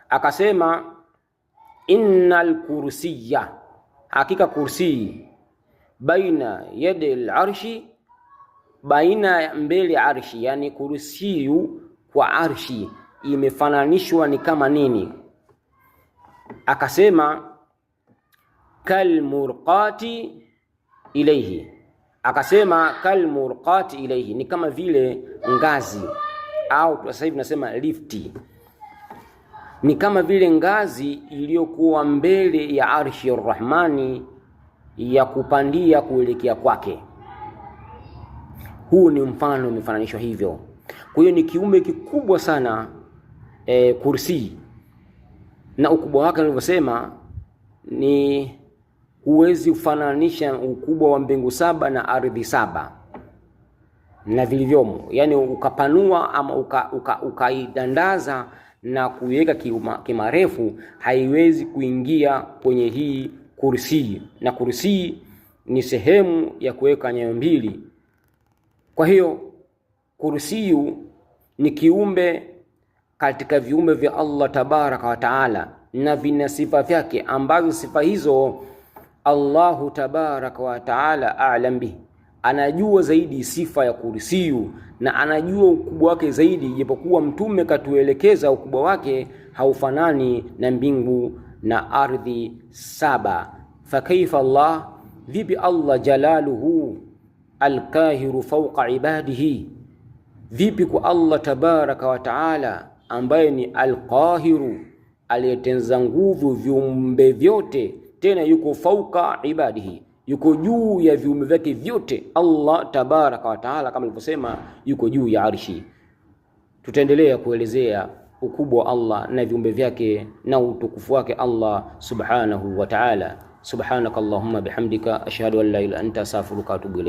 Akasema innal kursiya, hakika kursi, baina yadi al-arshi, baina mbele ya arshi, yani kursiyu kwa arshi imefananishwa ni kama nini? Akasema kalmurqati ilaihi, akasema kalmurqati ilaihi ni kama vile ngazi au sasa hivi tunasema lifti, ni kama vile ngazi iliyokuwa mbele ya arshi Rahmani ya kupandia kuelekea kwake. Huu ni mfano umefananishwa hivyo. Kwa hiyo ni kiumbe kikubwa sana kursi, na ukubwa wake nilivyosema ni huwezi kufananisha ukubwa wa mbingu saba na ardhi saba na vilivyomo, yaani ukapanua ama ukaidandaza uka na kuiweka kimarefu, haiwezi kuingia kwenye hii kursi, na kursi ni sehemu ya kuweka nyayo mbili. Kwa hiyo kursiyu ni kiumbe katika viumbe vya Allah tabaraka wa taala, na vina sifa vyake ambazo sifa hizo Allahu tabaraka wa taala a'lam bihi, anajua zaidi sifa ya kursiyu na anajua ukubwa wake zaidi, japokuwa mtume katuelekeza ukubwa wake haufanani na mbingu na ardhi saba. Fakaifa Allah, vipi Allah jalaluhu alkahiru fawqa ibadihi, vipi kwa Allah tabaraka wa taala ambaye ni alqahiru aliyetenza nguvu viumbe vyote, tena yuko fauka ibadihi, yuko juu ya viumbe vyake vyote. Allah tabaraka wa taala kama alivyosema, yuko juu ya arshi. Tutaendelea kuelezea ukubwa wa Allah na viumbe vyake na utukufu wake Allah subhanahu wa taala. Subhanaka allahumma bihamdika ashhadu an la ilaha illa anta astaghfiruka wa atubu ilayk.